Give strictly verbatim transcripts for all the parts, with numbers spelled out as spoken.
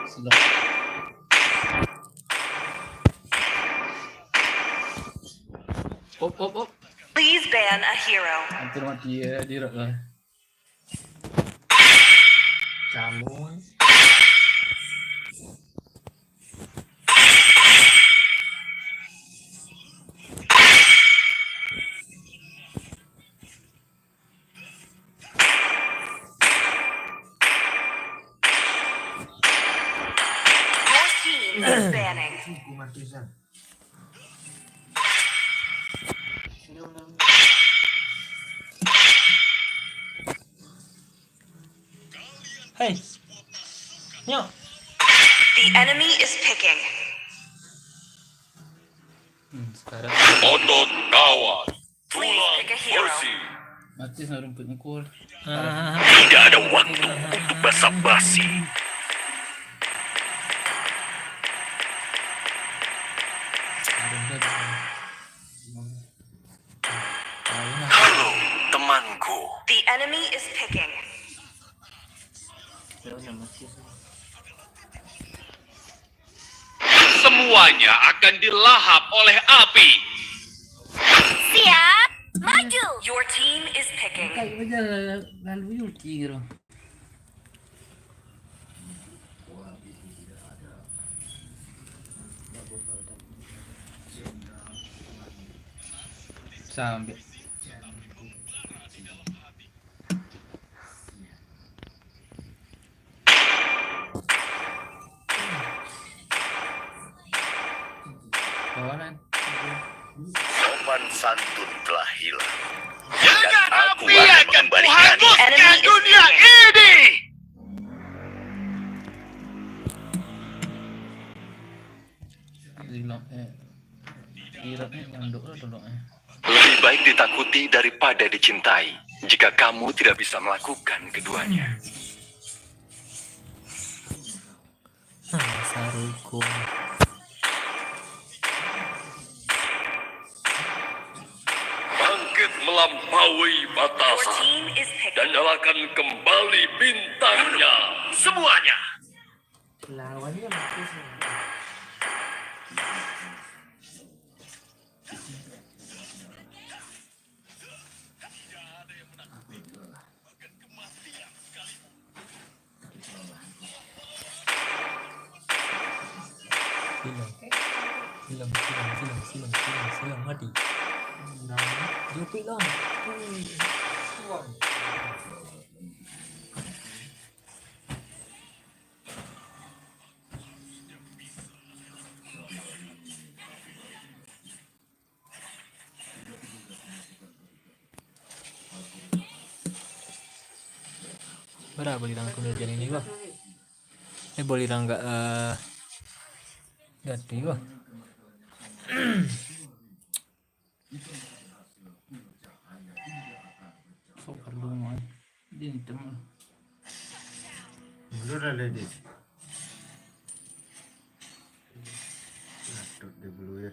Sudah. Op, op, op. Please ban a hero. Hampir mati ya, di rock lah. Camun. Your team is banning. Hei. Nyok. The enemy is picking. Hmm, sekarang. Otot kawan. Please pick a hero. Tulang bersih. Mati sama rumput mukul. Ah. Tidak ada waktu untuk basa-basi. Halo, temanku. The enemy is picking. Semuanya akan dilahap oleh api. Siap, maju. Your team is picking. Kayak macam lalu, lalu Yuki gitu. Sambil. Kawanan. Sopan santun telah hilang. Dan aku akan mengembalikannya. Dengan api akan kuhanguskan dunia ini. Lilok, eh. Irap ni nyanduk lah dulu, eh. Lebih baik ditakuti daripada dicintai. Jika kamu tidak bisa melakukan keduanya. Ah, saruko. Bangkit melampaui batasan. Your team is picking. Dan nyalakan kembali bintangnya. Semuanya. Lawannya mati semua. Silang. Silang, silang, silang, silang, silang, silang, mati. Jepit lah. Ui. Bara boleh langkung hujan ini, bah? Eh, boleh langkah, eh, gati, bah? Sok perlu, man. Dia hitam lah. Mundur lah dia. Patut dia bulu ya.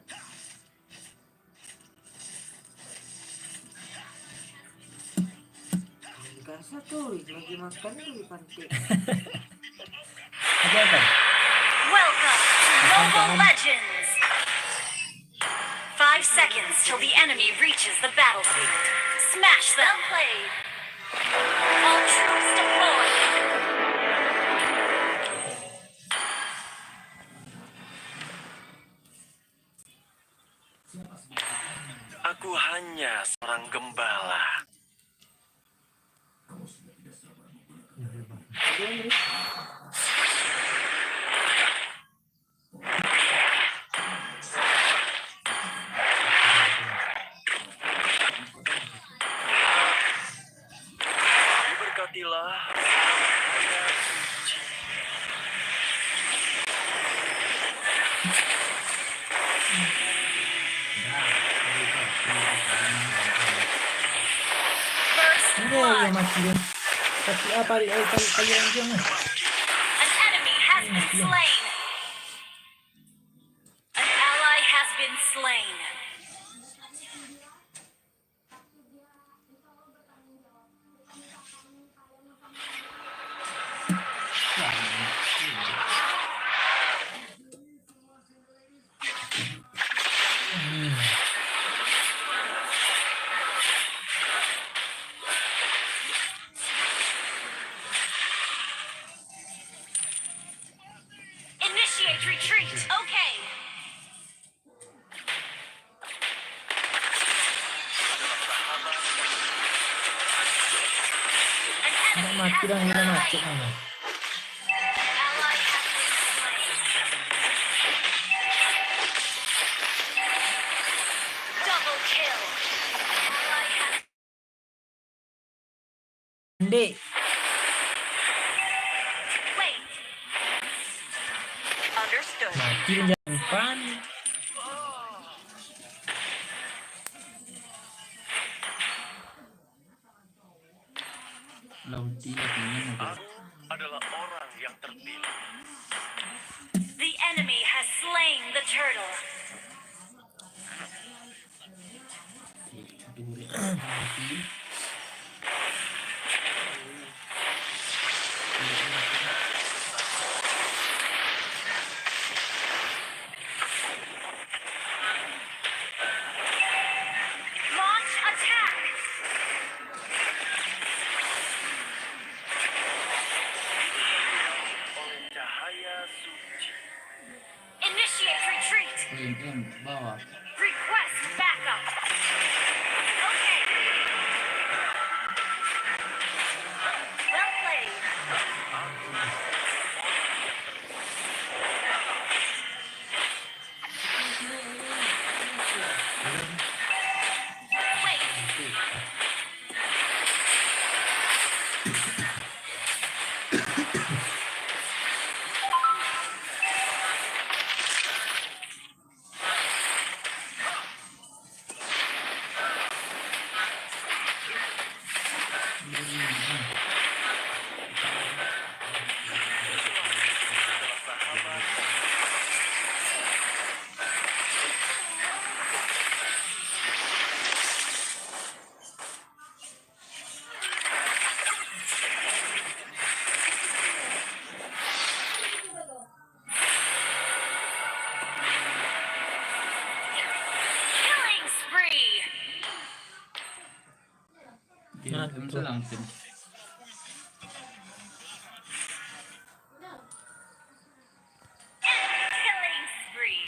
Biasa tu, lagi makan tu di pantai. Apa, apa? Welcome to Mobile Legends. Five seconds till the enemy reaches the battlefield. Smash them. Well played. All troops deployed. Aku hanya seorang gembala. Diberkatilah. First blood. An enemy has been slain. An ally has been slain. Initiate retreat. Okay. Nak mati dah, gila macet ni. Double kill. Ndek. Wait. Understood. Mati menjalan pan. Lauti lah, kayaknya. Aku adalah orang yang terpilih. The enemy has slain the turtle. Launch attack. Oleh cahaya suci. Initiate retreat. Win, win, bawah. Request backup. Okay. Well played. Wait. Killing spree. Nah, killing spree.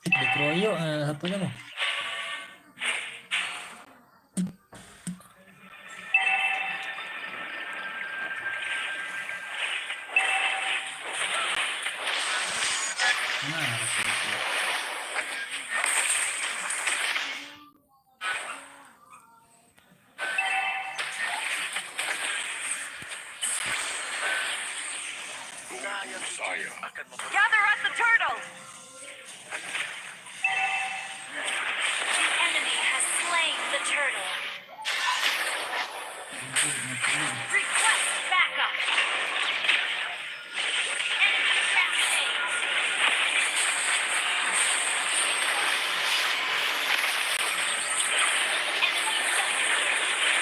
Dikeroyok, eh, satu nyo tu. Nah, Gather up the turtle! The enemy has slain the turtle. Request backup. Enemy backstage. Enemy down.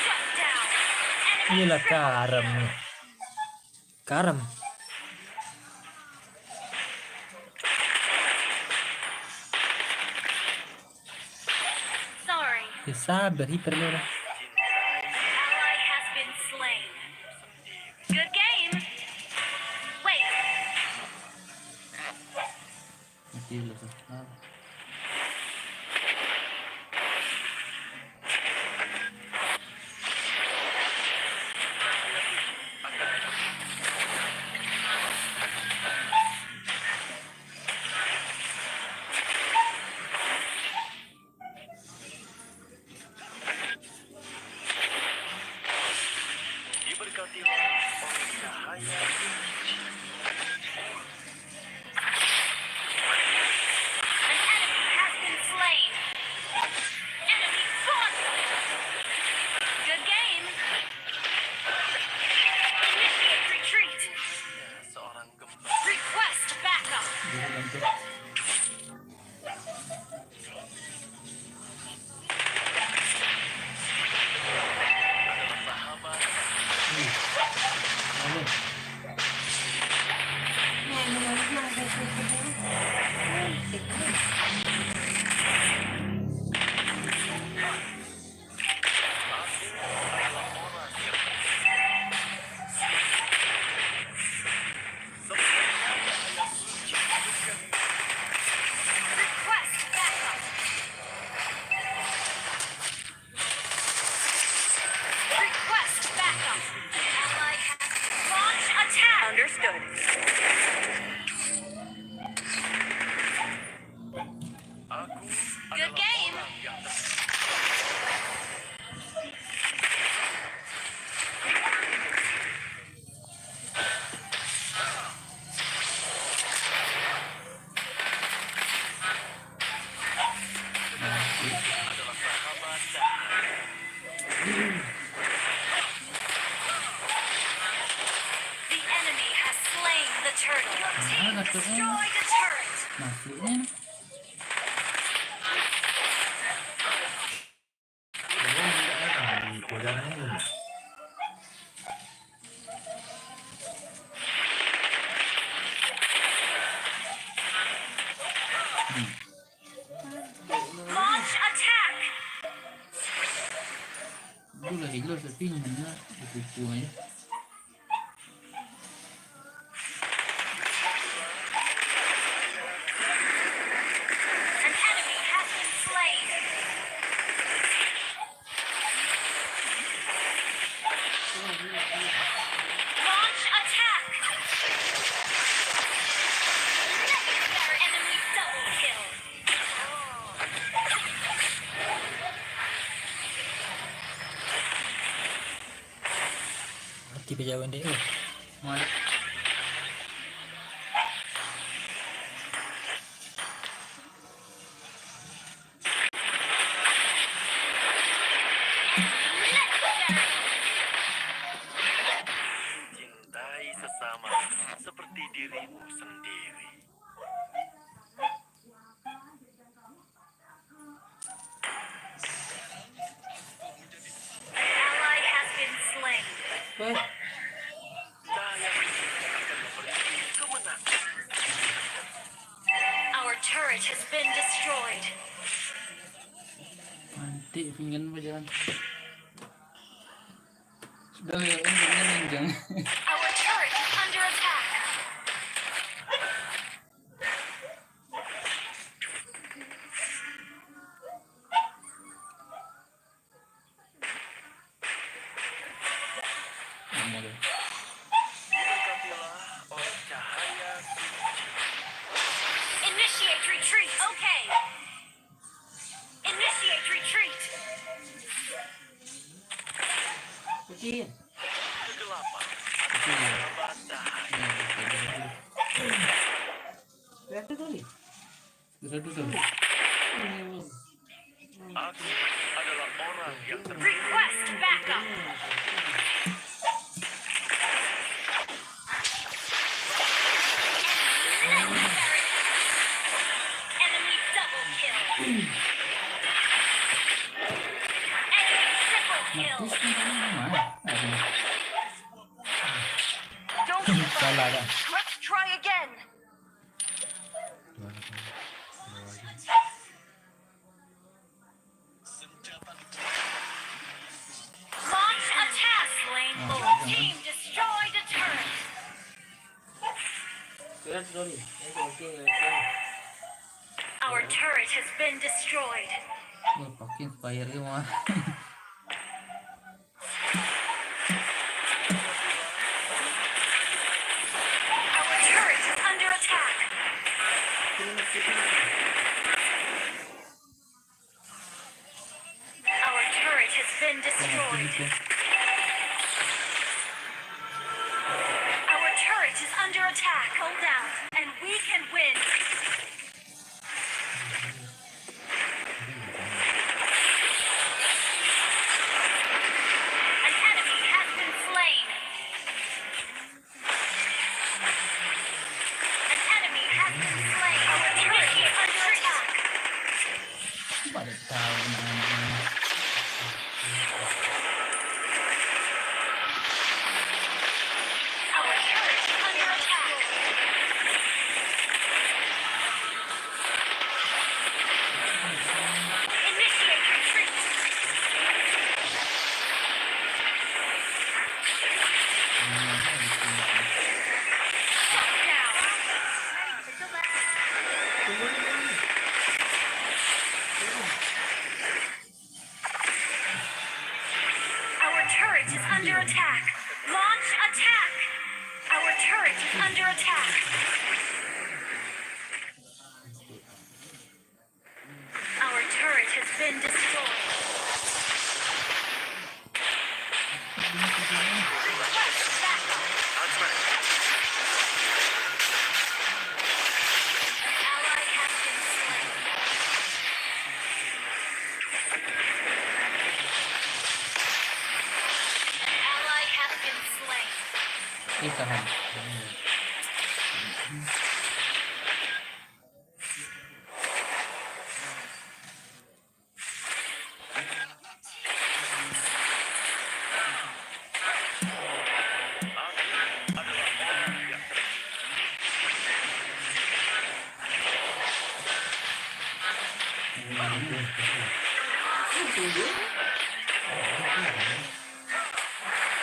Shut down. Enemy Iyalah triple karam kill. Ni. Karam. Sorry. Ya sabar, hiper ni lah. Ally has been slain. Good game. Wait. Mati dulu tu. Ah. Diberkatilah oleh cahaya suci. An enemy has been slain. Enemy spotted. Good game. Initiate retreat. Seorang gembala. Request backup. Request backup. Request backup. Ally has launch attack. Understood. Good game. The enemy has slain the turtle. Your team destroyed the turret. Masuknya. Launch attack. Itulah, itulah, tapi nyo dikuku aja. An enemy has been slain. Launch attack. Enemy double kill. Mati pajawan dek tu. Mati. Cintai sesama seperti dirimu sendiri. An ally has been slain. Weh. Our turret has been destroyed. Mantik pinggan bajalan. Sudah ya, ini pinggan panjang. Our turret is under attack. Initiate retreat. Okay. Initiate retreat. Kucing. Kegelapan. Kucing. Adalah obat cahaya. Lihat tu tadi. Satu tu. Aku adalah orang yang ter- Request backup. Enemy double kill. Enemy triple kill. Don't give up. Salah dah. Let's try again. Launch attack. Slain. Blue team destroyed a turret. Our turret has been destroyed. Wah, fucking fire dia mah. Our turret is under attack. Our turret has been destroyed. Our turret is under attack. Hold out, and we can win. An enemy has been slain. An enemy has been slain. Our turret is under attack. Pada tahu nak. Eh, tahan.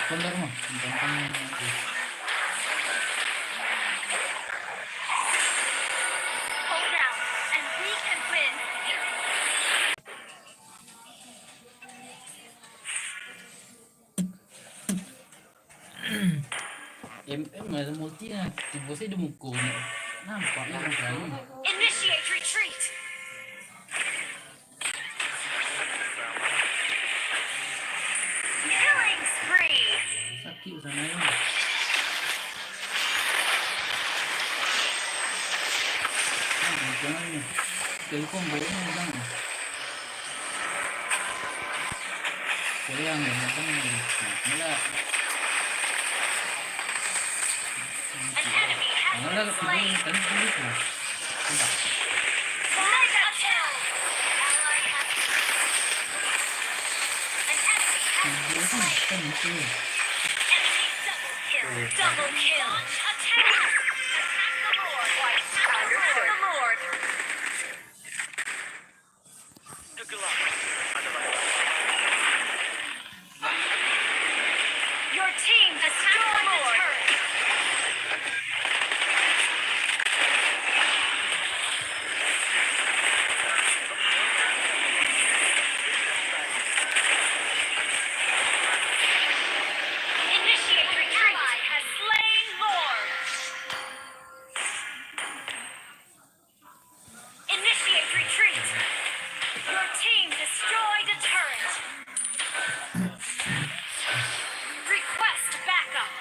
Bentar, mah. Gampang. Hold out, and we can win. M M lah multi lah. Tibo sajo di muko. Nampak lah urang lain. Initiate retreat. Killing spree. Sakik sanai. Ah, jangan ni. Sekali combo ni, jangan. Sekali yang ni, jangan ni. Nah, ni lah. An enemy has been slain. An enemy has been slain. Enemy double kill. Double kill. Attack. Attack the Lord. Attack the Lord. Kegelapan adalah Your team destroyed the turret. Initiate retreat. Ally has slain Lord. Initiate retreat. Your team destroyed a turret. Request backup.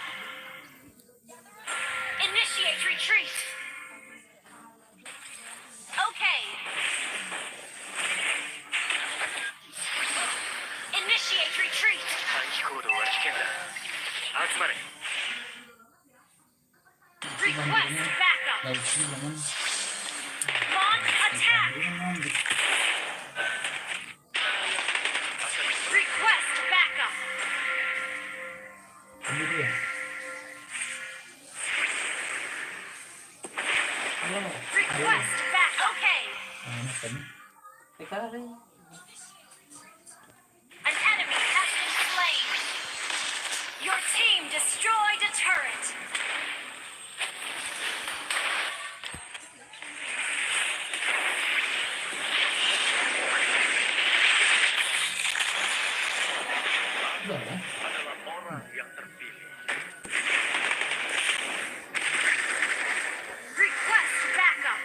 Initiate retreat. Okay. Initiate retreat. 短期行動は危険だ。集まれ。 Request backup. Launch attack. Request backup. Request back. Okay. An enemy has been slain. Your team destroyed a turret. Adalah orang yang terpilih. Request backup.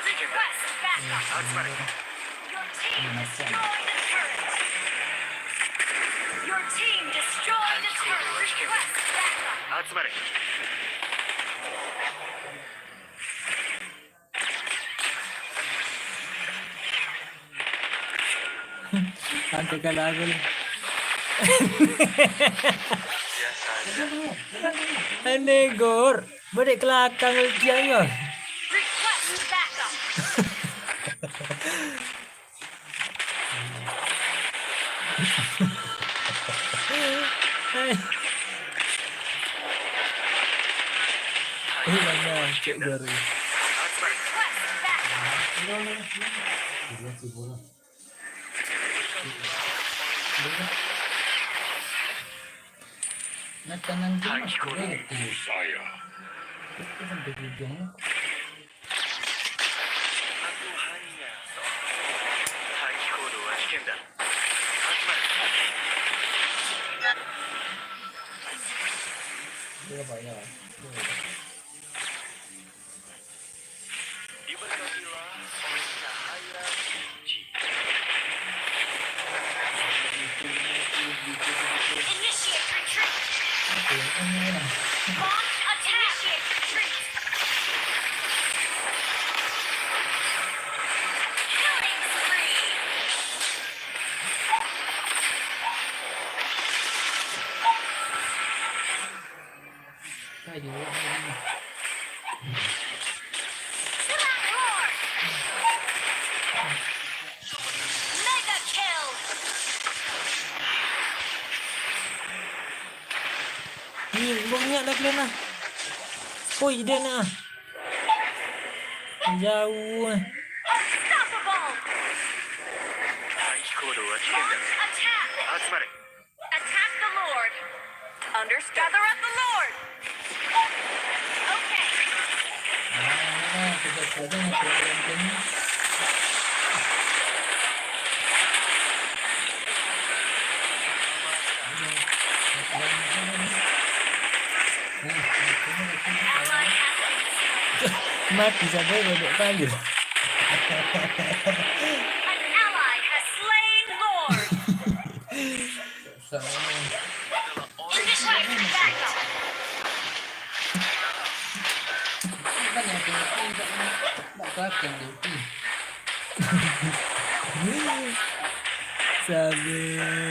Request backup. Your team destroyed the turret. Your team destroyed the turret. Request backup. Angkat kalah aku ni. Negor, balik ke belakang ultian kau. Request backup. Eh, lama, cek baru. Request backup. Nak kanan dia, Mas. Itu sampai ujung. Dia apa ya? Diberkatilah oleh cahaya suci. Initiate retreat. Launch attack. Initiate retreat. Killing spree. Mega kill. Ih, banyak dah kalian lah. Oi, dia nak. Jauh. Unstoppable. Launch attack. Attack the Lord. Understood. Gather up the Lord. Okay. Mati sajo duduk panggil. An ally has slain Lord. Initiate backup. Sabar.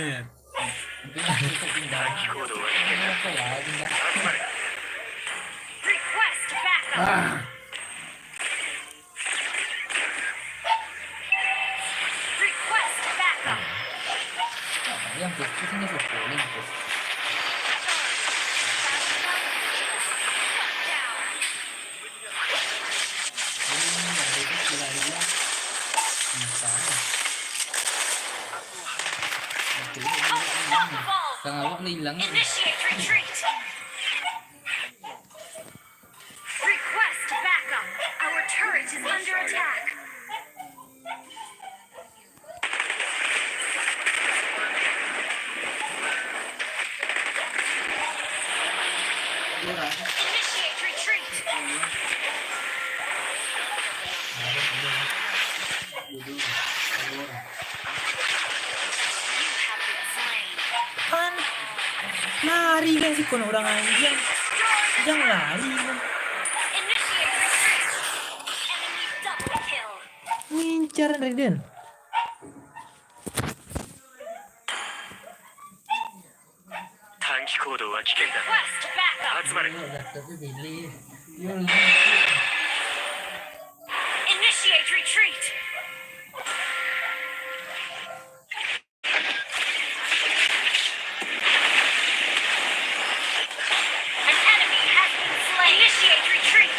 Request backup. Request backup. Yang fokus ini fokus, yang fokus. Ini yang fokus lari lah. Bisa. Unstoppable. Sang awak lah hilang. Initiate retreat. Request backup. Our turret is under attack. Initiate retreat. Kan lari kan si kono urang anjiang. Jangan lari kan. Ngincar Raiden. Initiate retreat. An enemy has been slain. Initiate retreat.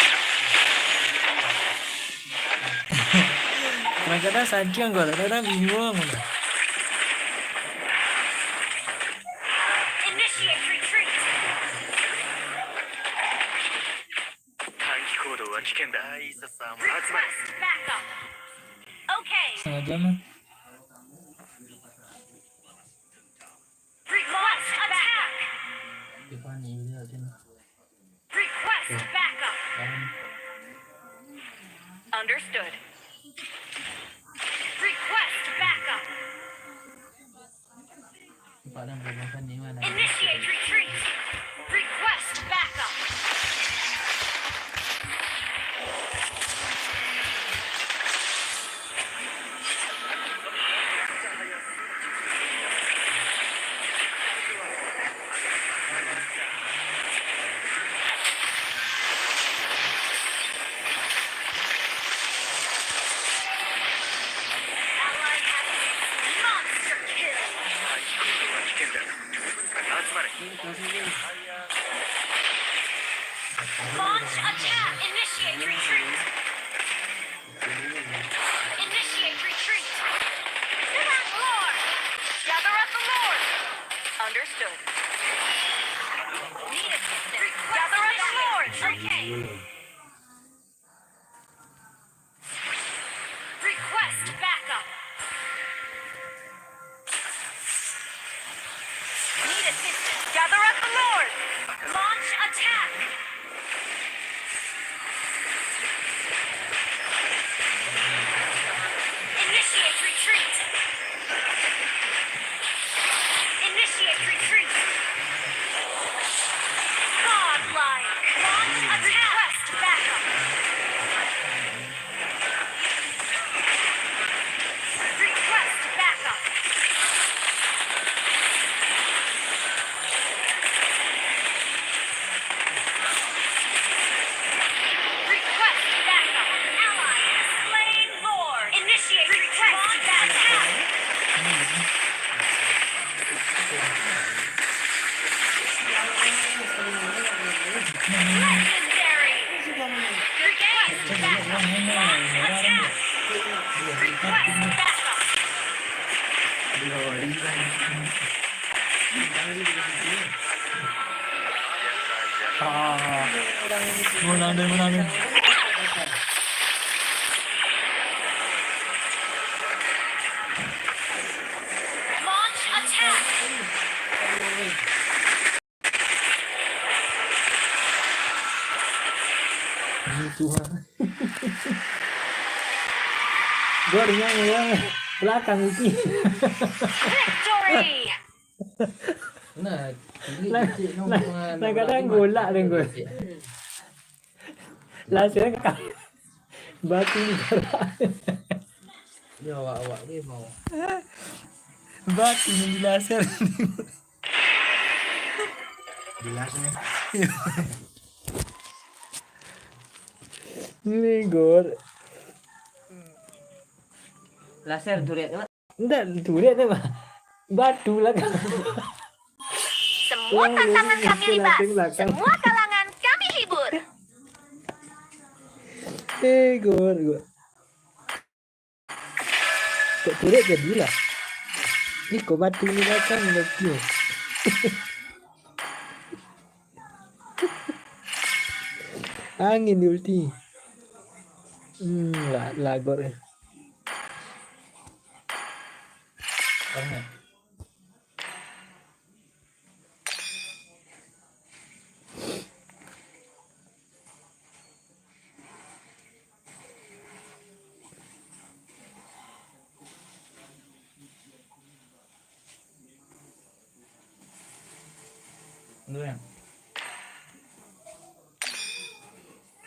Kadang-kadang santiang kau, kadang-kadang bingung. Initiate retreat. Request backup. Okay. Sengaja mah. Request attack. Request backup. Understood. Request backup. Initiate retreat. Request backup. Monster kill. Launch attack. Initiate retreat. Initiate retreat. Lord. Gather up the Lord. Understood. Need assistance. Gather up the Lord. Okay. Request backup. Need assistance. Gather up the Lord. Launch attack. Initiate retreat. Initiate retreat. Godlike. Launch attack. Request backup. Request backup. Ah, menang deh, menang deh. Launch attack. Ini Tuhan. Gor yang, yang belakang itu. Victory. Nah, ini Lah, kecil lah, nongkrong, lah, kadang anak golak deh, Gor. Kecil. Lah, saya ka-, batu ni galak. Ni awak-awak ni mau. Batu ni dilaser. Jelas ni. Ni, Gor. Laser turret tu, Mak. Ndak turret tu, Mak. Batu lah kan. Semua tantangan kami rebah. Semua kalangan kami hibur. Eh, Gor, Gor. Kok turret jadilah. Ih, kok batu ni datang, batu. Angin di ulti. Hmm, la-, lagor.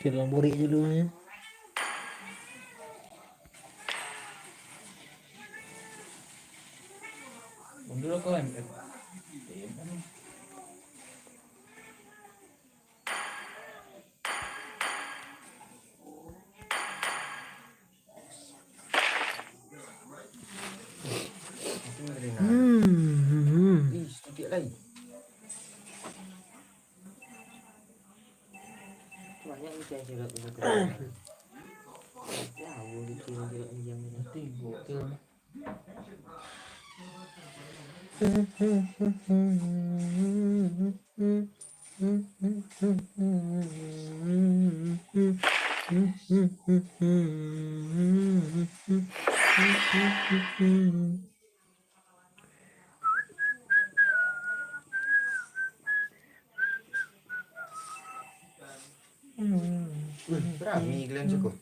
Silang burik je lu ni. Mundur aku, M F. Hmm, hmm, hmm. Ih, sedikit lagi. Banyak ni yang jelek tu. Jauh gitu yang jelek ni yang ni. Nanti gua ke Wih, rami kalian cukup.